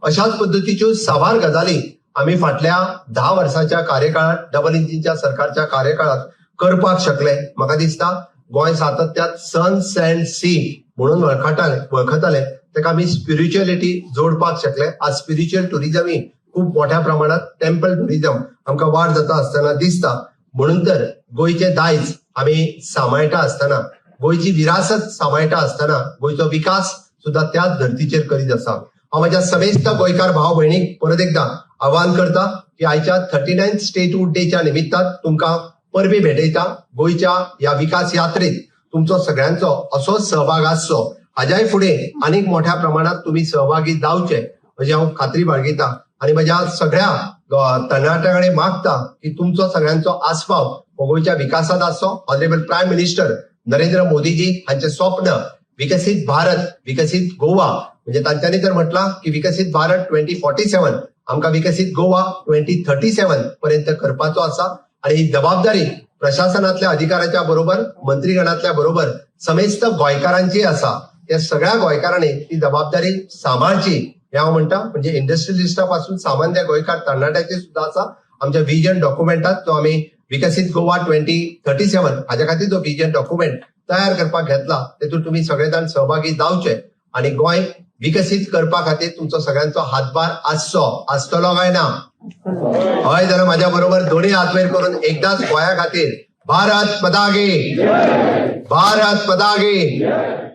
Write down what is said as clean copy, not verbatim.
अशाच पद्दतीच्यो साबार गजाली आमी फाटल्या 10 वर्साच्या कार्यकाळात डबल इंजिनच्या सरकारच्या कार्यकाळात करपाक शकले. म्हाका दिसता गोंय सातत्यात सन सँड सी म्हणून वळखताले, ताका आमी स्पिरिच्युअलिटी जोडपाक शकले. आज स्पिरिच्युअल टुरिजमय खूब मोठ्या प्रमाणात टेम्पल टुरिजम आमकां वाड जाता आसतना दिसता. म्हणून तर गोंयचे दायज आमी सांबाळटा आसतना, गोंयची विरासत सांबाळटा आसतना गोंयचो विकास सुद्धा त्याच धर्तीचेर करीत आसा. हांव म्हज्या समेस्त गोंयकार भाव भयणीक परत एकदा आवाहन करता की आयच्या 39 स्टेटहूड डेच्या निमित्तान तुमकां परबी भेटयता. गोंयच्या ह्या विकास यात्रेत तुमचो सगळ्यांचो असोच सहभाग आसचो, हाज्याय फुडें आनीक मोठ्या प्रमाणात तुमी सहभागी जावचे अशी हांव खात्री बाळगिता आनी म्हज्या सगळ्या तरणाट्या कडेन मागता की तुमचो सगळ्यांचो आस्पाव गोंयच्या विकासात आसचो. ऑनरेबल प्रायम मिनिस्टर नरेंद्र मोदीजी हांचे स्वप्न विकसीत भारत विकसीत गोवा, म्हणजे तांच्यांनी तर म्हटलां की विकसीत भारत 2047, आमकां विकसीत गोवा 2037 पर्यंत करपाचो आसा. आणि ही जबाबदारी प्रशासनातल्या अधिकाऱ्याच्या बरोबर, मंत्रीगणातल्या बरोबर समेस्त गोंयकारांची आसा. त्या सगळ्या गोंयकारांनी ती जबाबदारी सांबाळची हे हांव म्हणटा. म्हणजे इंडस्ट्रियलिस्टा पासून सामान्य गोंयकार तरणाट्याची सुद्धा आसा. आमच्या विजन डॉक्युमेंटात जो आमी विकसीत गोवा 2037 हाज्या खातीर जो विजन डॉक्युमेंट तयार करपाक घेतला, तेतून तुमी सगळे जाण सहभागी जावचे आणि गोंय विकसीत करपा खातीर तुमचो सगळ्यांचो हातभार आसचो. आसतलो काय ना? हय जाल्यार माझ्या बरोबर दोन्ही हात वयर करून एकदाच गोंया खातीर भारत पदागे, भारत पदागे.